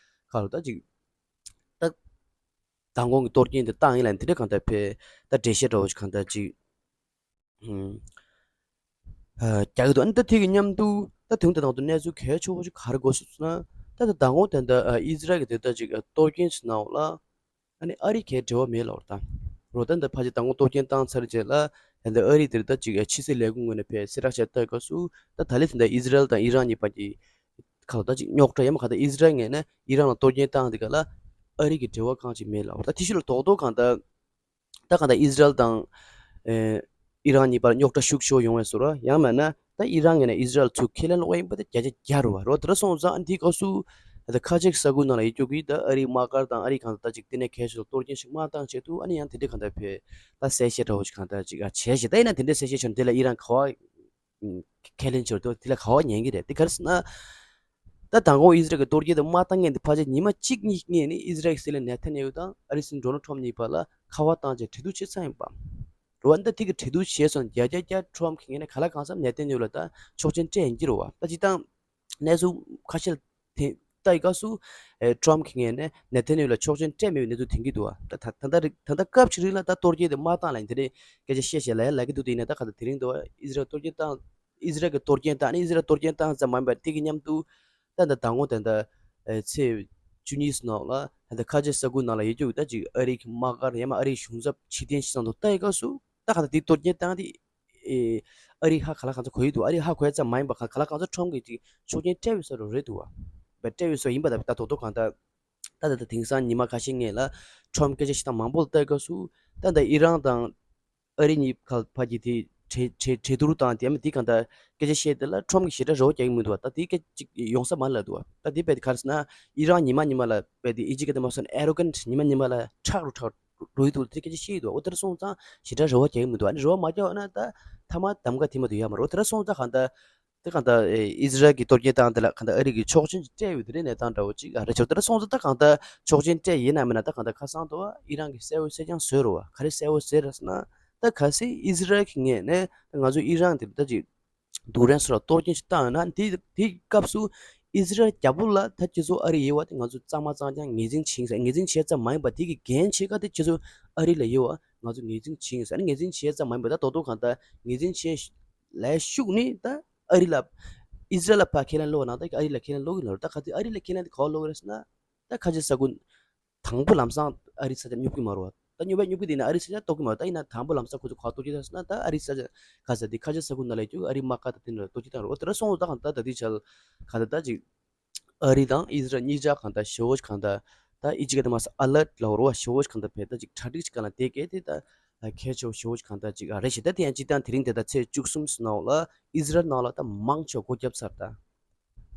ག་ལ་ད་ཅིག་ད་མདང་དགོང་གི་གཏོར་སྐྱོན་དེ་བཏང་ཡིན་ལ་དེ་འདྲ་གང་ལྟར་བས་ད་འགྲེལ་བཤད་འདྲ་བོ་ཞིག་གང་ལྟར་ཅིག་རྒྱག་གི་འདུག་ཨ་ནི་ད་དེ་གི་མཉམ་དུ་ད་དུང་ད་དང་དུ་གནས་ཚུལ་གལ་ཆེ་བོ་ཞིག་ག་རེ་གོ་སོང་ཟེར་ན། ད་ད་མདང་དགོང་དེ་འདྲ་ཨི་ཟི་རལ་གི་དེ་ལྟ་ཅིག་གཏོར་སྐྱོན་ཞིག་གནང་བ་ལ་ཨ་ནི་ཨ་རི་གའི་འབྲེལ་བ་མེད་ལབ་པ་རེད་ད། རོ་ད་འདི་ཕལ་ཆེར་མདང་དགོང་གཏོར་སྐྱོན་བཏང་ཚར་རྗེས་ལ་ད་འདི་ཨ་རི་དེར་ད་ཅིག་ཕྱི་སྲིད་ལས་ཁུངས་ངོས་ནས་ཕེ་གསལ་བསྒྲགས་བྱས་ལྟ་སྐབས་སུ་ད་ད་ལས་དེ་འདྲ་ཨི་ཟི་རལ་དང་ཨི་རན་གཉིས་བར་གྱི་ཁ་ལོ་ད་ཅིག་རྙོག་དྲ་ཡང་མ་ག་ད་ཨི་ཟི་རལ་ངོས་ནས་ཨི་རན་ལ་གཏོར་སྐྱོན་བཏང་དེ་ག་ལ་ཨ་རི་གི་འབྲེལ་བ་གང་ཅིག་མེད་ལབ་པ་རེད་ད། དེ་ཕྱི་ལ་རྡོག་རྡོག་གང་ད། ད་གང་ལྟར་ཨི་ཟི་རལ་དང་ཨེ་ཨི་རན་གཉིས་བར་རྙོག་དྲ་ཤུགས་ཆེ་བ་ཡོང་བའི་བཟོ་འདྲ། ཡང་མིན་ན་ད་ཨི་རན་ངོས་ནས་ཨི་ཟི་རལ་ཚུར་ཁས་ལེན་སློག་ཡིན་པ་དེ་བརྒྱ་ཆ་བརྒྱ་རེད་བ། རོ་དེ་འདྲ་སོང་ཙང་ཨ་འདིའི་སྐབས་སུ་ད་ཁ་ཆེ་གི་ས་ཁུལ་ནང་ལ་ཡོད་རྒྱུ་གི་ད་ཨ་རིའི་དམག་སྒར་དང་ཨ་རིའི་གང་ལྟར་ད་ཅིག་དེ་ནས་གལ་ཆེ་ལ་གཏོར་སྐྱོན་ཞིག་མ་བཏང་ཆེད་དུ་ཨ་ནི་ཡང་དེ་འདྲའི་གང་ལྟར་བས་ད་གསལ་བཤད་འདྲ་བོ་ཞིག་གང་ལྟར་ཅིག་ཨ་བྱས་ཤིག་ད་ཡིན་ན་དེ་འདྲའི་གསལ་བཤད་བྱུང་དེ་ལ་ཨི་རན་ག་བ་ཁས་ལེན་བྱེད་དུས་དེ་ལ་ག་བ་ཉན་གི་རེད། དེ་ག་རེ་ཟེར་ན། ད་མདང་དགོང་ཨི་ཟི་རལ་གྱི་གཏོར་སྐྱོན་དེ་མ་བཏང་མཁན་དེ་ཕལ་ཆེར་ཉི་མ་གཅིག་གཉིས་སྔོན་ནས་ཨི་ཟི་རལ་གྱི་སྲིད་བློན་ནེ་ཐན་ཡ་ཧུ་དང་ཨ་རིའི་སྲིད་འཛིན་ཌོ་ནལ་ཁྲོམ་གཉིས་བར་ལ་ཁ་པར་བཏང་བྱས་གྲོས་བསྡུར་བྱེད་ཚར་ཡིན་པ། རེད་བ། འདི་དེ་གི་གྲོས་བསྡུར་བྱས་སོང་བརྒྱ་ཆ་བརྒྱ་ཁྲོམ་གྱི་ངོས་ནས་ག་ལ་གང་འཚམ་ནེ་ཐན་ཡ་ཧུ་ལ་ད་ཆོག་མཆན་སྤྲད་ཡིན་གྱི་རེད་བ། ད་སྤྱིར་བཏང་གནས་ཚུལ་ཁ་ཤས་ལ་དེ་ལྟ་ཡི་སྐབས་སུ་ཨེ་ཁྲོམ་གྱི་ངོས་ནས་ནེ་ཐན་ཡ་ཧུ་ལ་ཆོག་མཆན་སྤྲད་མེད་པའི་གནས་ཚུལ་ཐོན་གྱི་འདུག་བ། ད་ད་ད་ལྟ་རིག་ད་ལྟ་སྐབས་ཤིག་རིང་ལ་ད་གཏོར་སྐྱོན་དེ་མ་བཏང་ལ་ཡིན་དེ་རེད་སྐད་ཆ་བཤད་བཤད་ལ་ཡ་ལབ་ཀྱི་འདུག་དེ་ཡིན་ན་ད་ག་ད་དེ་རིང་འདུག་བ། ཨི་ཟི་རལ་གཏོར་སྐྱོན་བཏང་། ཨི་ཟི་རལ་གྱི་གཏོར་སྐྱོན་བཏང་ཙམ་མ་ཡིན་པར་དེ་གི་མཉམ་དུ་ད་ལྟ་མདང་དགོང་ད་ལྟ་ཨེ་ཚེས་བཅུ་གཉིས་ནང་ལ་ད་ལྟ་ཁ་ཆེ་ས་ཁུལ་ནང་ལ་ཡོད་རྒྱུ་ད་ཅིག་ཨ་རི་གི་དམག་སྒར་ཡང་མ་ཨ་རིའི་གཞུང་ཚབ་ཕྱི་རྟེན་ཞིག་ཚང་དུ་ལྟ་ཡི་སྐབས་སུ་ད་ག་ད་དེ་གཏོར་སྐྱོན་བཏང་དེ་ཨེ་ཨ་རི་ཧ་ག་ལ་གང་ཚ་གོ་ཡི་འདུག་ཨ་རི་ཧ་གོ་ཡ་ཙམ་མ་ཡིན་པ་ག་ག་ལ་གང་ཚ་ཁྲོམ་གྱི་ཅིག་ཆོག་མཆན་སྤྲད་པའི་བཟོ་འདྲ་རེད་འདུག་བ། སྤྲད་པའི་བཟོ་ཡིན་པ་ད་ད་དོག་དོག་གང་ལྟར་ད་ད་ད་དེང་སང་ཉི་མ་ཁ་ཤས་སྔོན་ལ་ཁྲོམ་སྐད་ཆ་བཤད་སྟངས་མང་པོ་ལ་ལྟ་སྐབས་སུ་ད་ད་ཨི་རན་དང་ཨ་རི་གཉིས་ཁ་ཕ་གི་དེ་གྲོས་གྲོས་གྲོས་བསྡུར་དང་དེ་མ་དེ་གང་ལྟར་སྐད་ཆ་བཤད་དེ་ལ་ཁྲོམ་གྱི་ཞེ་དྲག་རེ་བ་རྒྱག་གི་མི་འདུག་བ། ད་དེ་སྐད་ཅིག་ཡོང་ས་མ་ལ་འདུག་བ། ད་དེ་བས་དེ་ག་རེ་ཟེར་ན་ཨི་རན་ཉི་མ་ཉི་མ་ལ་བས་དེ་ཨི་ཇི་ག་དེ་མ་སོན་arrogant ཉི་མ་ཉི་མ་ལ་ཁྲག་རུ་ཁྲག་རུ་ཡི་འདུག་དེ་སྐད་ཆ་བཤད་ཡི་འདུག་བ། འོ་དེར་སོང་ཙང་ཞེ་དྲག་རེ་བ་རྒྱག་གི་མི་འདུག་ཨ་ནི་རེ་བ་མ་རྒྱག་ན་ད་ཐ་མ་གདམ་ག་དེ་མ་འདུག་ཡ་མ་རེད། འོ་དེར་སོང་ཙང་གང་ལྟར། དེ་གང་ལྟར་ཨི་ཟི་རལ་གྱི་གཏོར་སྐྱོན་བཏང་དེ་ལ་གང་ལྟར་ཨ་རི་གིས་ཆོག་མཆན་ཅིག་སྤྲད་ཡོད་དེ་རེད་གནས་སྟངས་འདྲ་བོ་ཅིག་ཨ་རེད་ཆོག་དེ་ལ་སོང་ཙང་ད་གང་ལྟར་ཆོག་མཆན་སྤྲད་ཡིན་ན་མིན་ན་ད་གང་ལྟར་ཁ་སང་དུ་ཨི་རན་གྱིས་གསལ་བོ་གསལ་རྐྱང་བཟོས་རེད་བ། ག་རེ་གསལ་བོ་གསལ་རེད་ཟེར་ན་ད་གལ་སྲིད་ཨི་ཟི་རལ་གྱི་ངོས་ནས་ད་ང་ཚོ་ཨི་རན་དེ་ད་ཅིག་རྡུལ་ཕྲན་སོགས་ལ་གཏོར་སྐྱོན་ཞིག་བཏང་ཡོད་ན་དེ་དེའི་སྐབས་སུ་ཨི་ཟི་རལ་རྒྱལ་པོ་ལ་ད་ཁྱེད་ཚོ་ཨ་རི་ཡོད་བ་དེ་ང་ཚོ་གཙང་མ་གཙང་རྐྱང་ངོས་འཛིན་བྱེད་ཡིན་ཟེར། ངོས་འཛིན་བྱེད་ཙམ་མ་ཡིན་པ་དེ་གི་འགན་ཆེ་ཁག་དེ་ཁྱེད་ཚོ་ཨ་རི་ལ་ཡོད་བ་ང་ཚོ་ངོས་འཛིན་བྱེད་ཡིན་ཟེར། ཨ་ནི་ངོས་འཛིན་བྱེད་ཙམ་མ་ཡིན་པ་ད་རྡོག་རྡོག་གང་ལྟར་ངོས་འཛིན་བྱེད་ལས་ཤུགས་ནི་ད་ཨ་རི་ལ་ཨི་ཟི་རལ་ལ་ཕར་ཁས་ལེན་སློག་ན་ད་ཨ་རི་ལ་ཁས་ལེན་སློག་གི་ལ་རེད། ད་ག་ཚོད་ཨ་རི་ལ་ཁས་ལེན་དེ་ག་པར་སློག་གི་རེད་ཟེར་ན་ད་ཁ་ཆེ་ས་ཁུལ་དང་པོ་ལམ་སང་ཨ་རི་ས་ཆ་སྙོབ་ཀྱི་མ་རེད་བ། ད་སྙོབ་པ་སྙོབ་ཀྱི་དེ་ཡིན་ན་ཨ་རི་ས་ཆ་གཏོར་གྱི་མ་རེད། ད་ཡིན་ན་དང་པོ་ལམ་སང་ཁོ་ཚོ་ག་པར་གཏོར་གྱི་རེད་ཟེར་ན་ད་ཨ་རི་ས་ཆ་ག་ས་དེ་ཁ་ཆེ་ས་ཁུལ་ནང་ལ་ཡོད་རྒྱུ་ཨ་རི་དམག་སྒར་དང་དེ་འདྲ་གཏོར་གྱི་བཏང་རེད། འོ་དེ་འདྲ་སོང་ཙང་གང་ལྟར་ད་དེ་ཆ་ལ་ག་ད་ད་ཅིག་ཨ་རི་དང་ཨི་ཟི་རལ་གཉིས་ཆ་གང་ལྟར་ཞེ་པོ་ཅིག་གང་ལྟར་ད་ཨི་ཇི་ག་དེ་མ་ཟད་ཨ་ལར་ཊི་ལབ་རོ་བ། ཞེ་པོ་ཅིག་གང་ལྟར་བས་ད་ཅིག་གྲ་སྒྲིག་ཅིག་གང་ལ་དེ་གས་དེ་ད་གལ་ཆེ་བོ་ཞེ་པོ་ཅིག་གང་ལྟར་ཅིག་ཨ་རེད་ཞེ། ད་དེ་ཡང་སྤྱིར་བཏང་དེ་རིང་དེ་ད་ཚེས་བཅུ་གསུམ་ནང་ལ་ཨི་ཟི་རལ་ནང་ལ་ད་མང་ཆེ་བ་སྒོ་བརྒྱབ་ཚར། ད་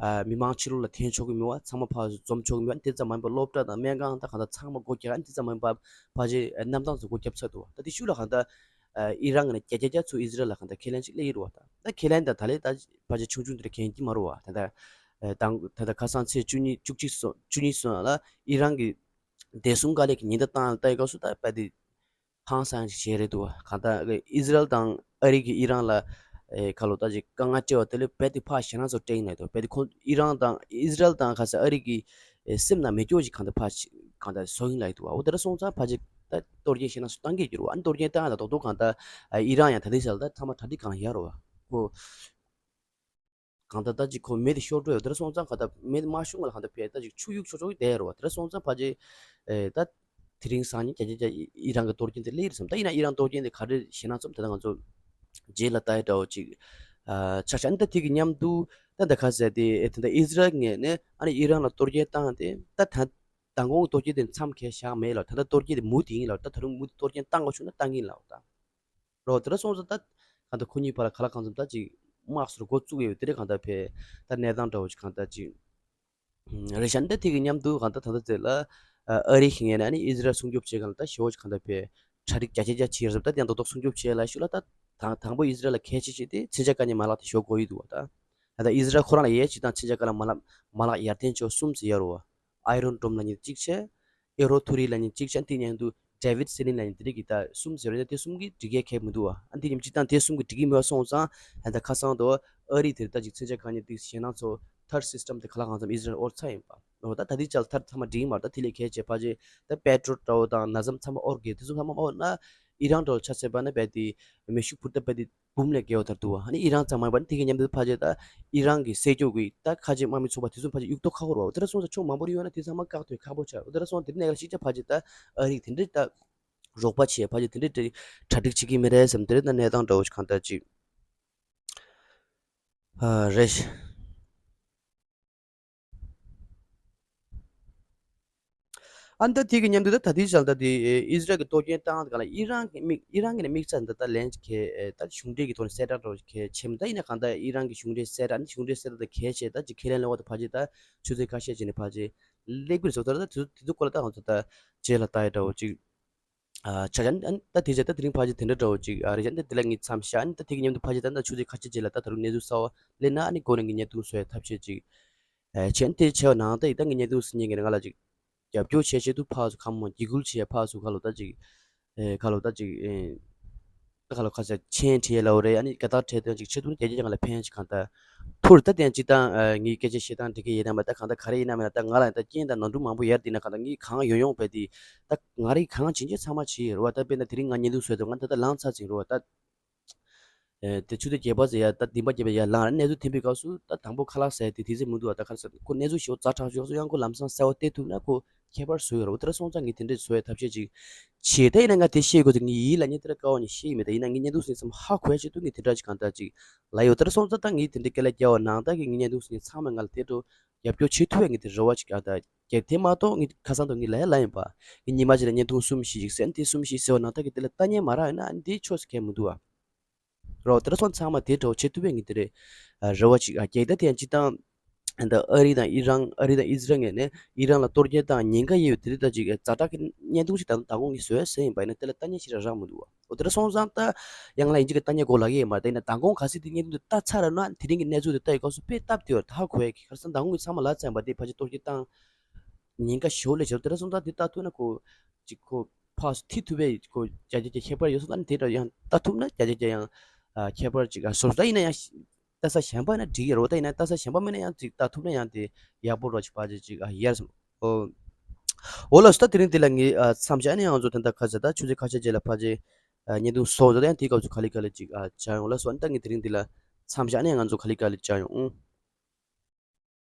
ཨ་མི་མང་ཕྱི་ལོགས་ལ་འཐེན་ཆོག་གི་མེད་བ། ཚང་མ་ཕར་འཛོམས་ཆོག་གི་མེད་བ། དེ་ཙམ་མ་ཡིན་པར་སློབ་གྲྭ་དང་སྨན་ཁང་ད་གང་ལྟར་ཚང་མ་སྒོ་བརྒྱབ། དེ་ཙམ་མ་ཡིན་པར་ཕལ་ཆེར་གནམ་ཐང་ཚོ་སྒོ་བརྒྱབ་ཚར་འདུག་ད་དེ་ཤུགས་ལ་གང་ལྟར་ཨི་རན་ནས་བརྒྱ་ཆ་བརྒྱ་ཚུར་ཨི་ཟི་རལ་ལ་གང་ལྟར་ཁས་ལེན་ཅིག་སླེབས་ཡོད་རེད་བ། ད་ད་ཁས་ལེན་དང་ད་ལས་ད་ཕལ་ཆེར་ཆུང་ཆུང་དེ་འདྲ་གན་གྱི་མ་རེད་བ། ད་ད་ད་ད་ཁ་སང་ཚེས་བཅུ་གཉིས་བཅུ་གཅིག་སོ་བཅུ་གཉིས་སོང་ལ་ཨི་རན་གྱི་བདེ་སྲུང་དཀའ་ལས་ཀྱི་ཉེན་བརྡ་བཏང་ལ་ལྟ་ཡི་སྐབས་སུ་ད་དཔེ་དེ་ཧང་སང་ཞིག་བྱས་རེད་འདུག་བ། གང་ལྟར་ཨི་ཟི་རལ་དང་ཨ་རི་གིས་ཨི་རན་ལ་ཨེ་ཁ་ལོ་ད་ཅིག་དཀའ་ངལ་སྤྲད་པ་དེ་ལས་རྦད་དེ་ཕར་ཞེད་སྣང་ཚོ་སྤྲད་ཡིན་ལབ་འདུག་རྦད་དེ་ཁོང་ཨི་རན་དང་ཨི་ཟི་རལ་དང་ཁ་སང་ཨ་རི་གི་ཨེ་སེམས་ནང་མེ་སྒྱོགས་ཅིག་གང་ལྟར་ཕར་གང་ལྟར་བཟོ་ཡིན་ལབ་འདུག་བ། འོ་དེ་འདྲ་སོང་ཙང་ཕལ་ཆེར་ད་གཏོར་སྐྱོན་ཞེད་སྣང་ཚོ་བཏང་གི་ཡོད་ཀྱི་རེད་བ། ཨ་ནི་གཏོར་སྐྱོན་བཏང་ཡ་ད་རྡོག་རྡོག་གང་ལྟར་ཨ་ཨི་རན་ཡང་ད་ལྟའི་ཆར་ལ་ད་ཚང་མ་གྲ་སྒྲིག་གང་ལ་ཡོད་རེད་བ། ཁོ་གང་ལྟར་ད་ཅིག་ཁོ་མེ་དེ་ཤོར་འགྲོ་ཡོད། དེ་འདྲ་སོང་ཙང་གང་ལྟར་མེ་དེ་མ་ཤོར་སྔོན་ལ་གང་ལྟར་ཕར་ད་ཅིག་ཆུ་གཡུག་ཆོག་ཆོག་གི་བསྡད་ཡོད་རེད་བ། དེ་འདྲ་སོང་ཙང་ཕལ་ཆེར་ཨེ་ད་དེ་རིང་སང་ཉིན་བརྒྱ་ཆ་བརྒྱ་ཨི་རན་གྱི་གཏོར་སྐྱོན་དེ་སླེབས་རེད་བསམ། ད་ཡིན་ན་ཨི་རན་གཏོར་སྐྱོན་དེ་ག་རེ་ཞེད་སྣང་ཚོ་ད་ལྟ་ང་ཚོ་རྗེས་ལ་ལྟ་ཡ་འདྲ་བོ་ཅིག་ཨ་ཆགས་ཤག་ཨ་ནི་ད་དེ་གི་མཉམ་དུ་ད་ད་ག་ཟེར་དེ་ཨེ་ད་ད་ཨི་ཟི་རལ་ངོས་ནས་ཨ་ནི་ཨི་རན་ལ་གཏོར་སྐྱོན་བཏང་སྟེ་ད་ད་ མདང་དགོང་གི་གཏོར་སྐྱོན་དེ་མཚམས་བཞག་མེད་ལ། ད་ལྟ་གཏོར་སྐྱོན་དེ་མུ་མཐུད་ཡིན་ལ། ད་ད་རུང་མུ་མཐུད་གཏོར་སྐྱོན་བཏང་དགོས་བྱུང་ན་བཏང་གི་ཡིན་ལ། ད་རོ་དེ་འདྲ་སོང་ཙང་ད་གང་ལྟར་ཁོ་གཉིས་བར་ལ་ག་ལ་གང་འཚམ་ད་ཅིག་དམག་སོགས་འགོ་བཙུགས་ཡོད། དེ་འདྲ་གང་ལྟར་བས་ད་གནས་སྟངས་འདྲ་བོ་ཅིག་གང་ལྟར་ཅིག་རེད་ཤག་ད་དེ་གི་མཉམ་དུ་གང་ལྟར་ད་ལྟ་ཚེ་ལ་ཨ་རི་ཁེ་ངན་ནས་ཨི་ཟི་རལ་སྲུང་སྐྱོབ་བྱེད་གང་ལྟར་ཞེ་བོ་ཅིག་གང་ལྟར་བས་གྲ་སྒྲིག་རྒྱ་ཆེ་རྒྱ་ཆེ་རེད་ཟེར། ད་དེ་ཡང་རྡོག་རྡོག་སྲུང་སྐྱོབ་བྱེད་ལ་ཞུ་ལ། ད་དང་དང་པོ་ཨི་ཟི་རལ་ལ་གལ་ཆེ་ཤོས་དེ་མཚོན་ཆ་བཀག་ཉར་མ་ལག་དེ་ཞོག་དགོས་ཡོད་འདུག་བ། ད་ད་ལྟ་ཨི་ཟི་རལ་ཁོ་རང་ལ་ཡས་ཅིག་དང་མཚོན་ཆ་བཀག་ལ་མ་ལག་མ་ལག་ཡར་ཐོན་ཆོག་གསུམ་ཟེར་ཡ་རོ་བ། Iron Dome ལབ་མཁན་གཅིག་བྱས། Arrow three ལབ་མཁན་གཅིག་བྱས། དེ་མཉམ་དུ་David Sealing ལབ་མཁན་དེ་རིགས་ཀྱི་ད་གསུམ་ཟེར་རེད། དེ་གསུམ་གྱིས་སྒྲིག་ཡས་ཁེལ་མི་འདུག་བ། ཨ་འདི་མཉམ་གཅིག་དང་དེ་གསུམ་གྱིས་སྒྲིག་གི་མེད་པ་སོང་ཙང་ད་ལྟ་ཁ་སང་དུ་ཨ་རི་དེར་ད་ཅིག་མཚོན་ཆ་བཀག་ཉར་དེ་ཞེད་སྣང་ཚོ་third system དེ་ག་ལ་གང་འཚམ་ཨི་ཟི་རལ་དབོར་ཚར་ཡིན་པ། འོ་ད་ད་ལྟའི་ཆར་ལ་ཐར་ཚང་མ་སྒྲིག་མ་རེད། ད་དེ་ལས་གལ་ཆེ་ཕལ་ཆེར་ད་Patriot འདྲ་བོ་དང་ན་ཚམ་ཚང་མ་དབོར་གི། དེ་ཚོ་ཚང་མ་དབོར་ན་ཨི་རན་འདྲ་བོ་ཆ་བཞག་པ་ན་རྦད་དེ་མེ་ཤུགས་འཕུར་མདའ་རྦད་དེ་འབུམ་ལས་བརྒལ་བ་ལྟར་འདུག་བ། ཨ་ནི་ཨི་རན་ཚང་མ་ཡིན་པ་ནི་དེ་གི་མཉམ་དུ་ཕལ་ཆེར་ད་ཨི་རན་གི་སྲིད་སྐྱོང་གི་ད་ཁ་ཆེ་དམག་མི་ཚོགས་པ་དེ་ཚོ་ཕལ་ཆེར་གཡུག་ཐོག་ཁག་པོ་རེད་བ། དེ་འདྲ་སོང་ཙང་ཕྱོགས་མང་པོ་རེ་ཡོད་ན་དེ་ཚང་མ་བཀག་ཐུབ་ཁག་པོ་ཆགས། དེ་འདྲ་སོང་དེ་ནས་ལ་ཞིག་ཆ་ཕལ་ཆེར་ད་ཨ་རི་དེ་འདྲའི་ད་རོགས་པ་བྱེད་ཕལ་ཆེར་དེ་འདྲའི་གྲ་སྒྲིག་བྱེད་ཀྱི་མི་རེད་བསམ། དེ་རེད་ད་གནས་སྟངས་འདྲ་བོ་ཞིག་གང་ལྟར་ཅིག་ཨ་རེད། ཨ་ནི་ད་དེ་གི་མཉམ་དུ་ད་ད་ལྟའི་ཆར་ད་དེ་ཨི་ཟི་རལ་གྱི་གཏོར་སྐྱོན་བཏང་ག་ལ་ཨི་རན་གྱི་དམིགས་ཨི་རན་གྱི་ནས་དམིགས་བསལ་ད་ད་ལན་གྱི་ད་གཞུང་འབྲེལ་གྱི་ཐོག་ནས་གསལ་བསྒྲགས་འདྲ་བོ་གལ་ཆེ་མི་ད་ཡིན་ན་གང་ལྟར་ཨི་རན་གྱི་གཞུང་འབྲེལ་གསལ་བསྒྲགས་ནི་གཞུང་འབྲེལ་གསལ་བསྒྲགས་ད་གལ་ཆེ། ད་ཅིག་ཁས་ལེན་ལོག་པ་ད་ཕལ་ཆེར་ད་ཆུ་ཚོད་ཁ་ཤས་ཅིག་ནས་ཕལ་ཆེར་སླེབས་ཀྱི་རེད་ཟེར། ད་ད་དེ་ཚོ་དེ་ཚོ་སྐོར་ལ་ད་ང་ཚོ་ད་རྗེས་ལ་ལྟ་ཡ་འདྲ་བོ་ཅིག་ཨ་ཆ་ཅན་ཨ་ནི་ད་དེ་རྗེས་ད་དེ་རིང་ཕལ་ཆེར་དེ་འདྲ་འདྲ་བོ་ཅིག་ཨ་རེད། ཨ་ནི་ད་དེ་ལ་ངས་མཚམས་བཞག་ཨ་ནི་ད་དེ་གི་མཉམ་དུ་ཕལ་ཆེར་ད་ད་ཆུ་ཚོད་ཁ་ཤས་རྗེས་ལ་ད་ད་རུང་གནས་ཚུལ་གསར་བ་སླེབས་ན་ཨ་ནི་འགོ་ནས་ངས་བརྙན་ཐུང་བཟོ་ཡ་ཐབས་ཤེས་ཅིག་ཨ་བྱས། ཨ་ནི་དེ་བྱས་པ་ནང་ད་ཡིན་ད་ངས་བརྙན་ཐུང་བཟོ་མཁན་གྱི་ང་ལ་ཅིག་རྒྱབ་སྐྱོར་བྱས་བྱས་འདུག་ཕར་ཚུར་ཁམས་མོ་འཇིགས་སྐུལ་བྱས་ཕར་ཚུར་ཁ་ལོ་ད་ཅིག་ཨེ་ཁ་ལོ་ད་ཅིག་ཨེ་ད་ཁ་ལོ་ཁ་ཤས་མཆན་བྲིས་ལབ་རེད། ཨ་ནི་དགའ་རྟགས་སྤྲད་དོན་ཅིག་བྱེད་ཐུབ་ན་རྒྱ་རྒྱ་ང་ལ་ཕན་ཅིག་གང་ལྟར་ཐུར་ད་དེ་ཅིག་དང་ཨ་ངའི་སྐད་ཆ་བཤད་སྟངས་འགྲིག་གི་ཡོད་དམ་པ། ད་གང་ལྟར་ག་རེ་ཡིན་ན་མིན་ན་ད་ང་ལ་ད་རྐྱེན་དང་ནོར་འཁྲུལ་མང་པོ་ཡོད་དེ་ན་གང་ལྟར་ངས་གང་ཡོང་ཡོང་བས་དེ་ད་ང་རེ་གང་བྱེད་བྱེད་ཚང་མ་བྱེད་ཡོད་རེད་བ། ད་དཔེར་ན་དེ་རིང་ང་བརྙན་ཐུང་བཟོས་ཏེ་ང་ད་ད་ལངས་ཚར་ཟིན་རེད་བ། ད་ཨེ་དེ་ཆུ་ཚོད་བརྒྱད་པ་ཟེར་ཡ་ད་བདུན་པ་བརྒྱད་པ་ཡར་ལངས་རེད། གནས་ཚུལ་ཐོན་པའི་སྐབས་སུ་ད་དང་པོ་ཁ་ལག་ཟ་ཡ་དེ་དེ་ཚེ་མི་འདུག་བ། ད་ཁ་ལག་ཟ་ཁོ་གནས་ཚུལ་ཞེ་པོ་ཛ་དྲག་ཤོས་སུ་ཡང་ཁོ་ལམ་སང་གསལ་བོ་སྟེར་ཐུབ་ན་ཁོ་ཁྱད་པར་བཟོ་ཡོད་རེད་བ། དེ་འདྲ་སོང་ཙང་ངས་དེ་འདྲ་བཟོ་ཡ་ཐབས་ཤེས་ཅིག་བྱེད། ད་ཡིན་ན་ང་དེ་བཤད་དགོས་ཚེ་ངས་ཡིད་ལ་ཉེ་དེ་འདྲ་དཀའ་བ་ནས་བཤད་ཡི་མེད། ད་ཡིན་ན་ངས་བརྙན་ཐུང་ཟིན་ཙམ་ཧ་གོ་ཡ་ཆེད་དུ་ངས་དེ་འདྲ་ཅིག་གང་ལྟར་ཅིག་ལབ་ཡོད། དེ་འདྲ་སོང་ཙང་ད་ངས་དེ་འདྲ་སྐད་ལ་རྒྱག་པ་ནང་ད་གི་ངའི་བརྙན་ཐུང་ཟིན་ཚང་མས་ང་ལ་དེ་འདྲ་རྒྱབ་སྐྱོར་བྱེད་ཐུབ་པའི་ངས་དེ་རེ་བ་ཅིག་གང་ལྟར་རྒྱབ། དེ་མ་གཏོགས་ངས་ཁ་སང་དུ་ངས་ལབ་ཡ་ལབ་ཡིན་པ། ངས་ཉི་མ་གཅིག་ལ་བརྙན་ཐུང་གསུམ་བཞི་ཞིག་ཟིན། དེ་གསུམ་བཞི་ཟིན་པ་ནང་ད་གི་དེ་ལ་ལྟ་ཉན་མ་རག་ཡོད་ན་ཨ་ནི་དེ་ཆོས་སུ་གལ་མི་འདུག་བ། རོ་དེ་འདྲ་སོང་ཚང་མ་དེ་འདྲ་བོ་བྱེད་ཐུབ་པའི་ངས་དེ་རེ་རེ་བ་ཅིག་ཨ་རྒྱག་ད་དེ་ཡང་སྤྱི་བཏང་། ད་ཨ་རི་དང་ཨི་རན། ཨ་རི་དང་ཨི་ཟི་རལ་ངོས་ནས་ཨི་རན་ལ་གཏོར་སྐྱོན་བཏང་ཉེན་ཁ་ཡོད་པའི་དེ་རིགས་ད་ཅིག་ཛ་དྲག་གི་བརྙན་ཐུང་ཞིག་ད་དུང་མདང་དགོང་ངས་བཟོས་ཟིན་ཡིན་པ་ཡིན་ན་དེ་ལ་ལྟ་ཉན་ཞིག་རག་རག་མི་འདུག་བ། འོ་དེ་འདྲ་སོང་ཙང་ད་ཡང་ལ་ཡིན་གཅིག་གི་ལྟ་ཉན་དགོས་ལབ་ཀྱི་ཡོད་མ་རེད། ད་ཡིན་ན་མདང་དགོང་གལ་སྲིད་དེ་བརྙན་ཐུང་དེ་ལྟ་ཚར་ན་དེ་རིང་གི་གནས་ཚུལ་དེ་ལྟ་ཡི་སྐབས་སུ་དཔེ་སྟབས་བདེ་བ་ད་ཧ་གོ་ཡ་གི། ཁ་སང་མདང་དགོང་ངས་ཚང་མ་ལབ་ཚར་ཡིན་པ། དེ་ཕལ་ཆེར་གཏོར་སྐྱོན་བཏང་ཉེན་ཁ་ཞེ་པོ་སླེབས་ཟེར། དེ་འདྲ་སོང་ཙང་དེ་ལྟ་ཐུབ་ན་ཁོ་ཅིག་ཁོ་ཕར་ཚུར་ཐིག་ཐུབ་པའི་ཁོ་བརྒྱ་ཆ་བརྒྱ་ཁྱད་པར་ཡོད་སོང་ཙང་དེ་འདྲ་ཡང་ལྟ་ཐུབ་ན་བརྒྱ་ཆ་བརྒྱ་ཡང་ཨ་ཁྱད་པར་ཅིག་ཨ་བཟོ་ས་ཡིན་ན་ཡང་ལྟ་ས་གཞན་པ་ཡིན་ན་འགྲིག་གི་རེད། ད་ཡིན་ན་ལྟ་ས་གཞན་པ་མིན་ན་ཡང་ཅིག་ལྟ་ཐུབ་ན་ཡང་དེ་ཡག་པོ་རོ་ཅིག་ཕལ་ཆེར་ཅིག་ཨ་ཡར་སོང་། ཨོ། འོ་ལགས་སོ། ད་དེ་རིང་འདི་ལ་ངས་ཨ་མཚམས་བཞག་ནས་ང་ཚོ་ད་ལྟ་ཁ་ཟེར་ད་ཆུ་ཚོད་ཁ་ཤས་རྗེས་ལ་ཕལ་ཆེར་ཨ་བརྙན་ཐུང་བཟོ་ད་ཡང་དེའི་སྐབས་སུ་ག་ལེ་ག་ལེ་ཅིག་ཨ་བྱ་ཡོང་། ལགས་སོ། ཨ་ནི་ད་ངས་དེ་རིང་འདི་ལ་མཚམས་བཞག་ནས་ང་ཚོ་ག་ལེ་ག་ལེ་བྱ་ཡོང་།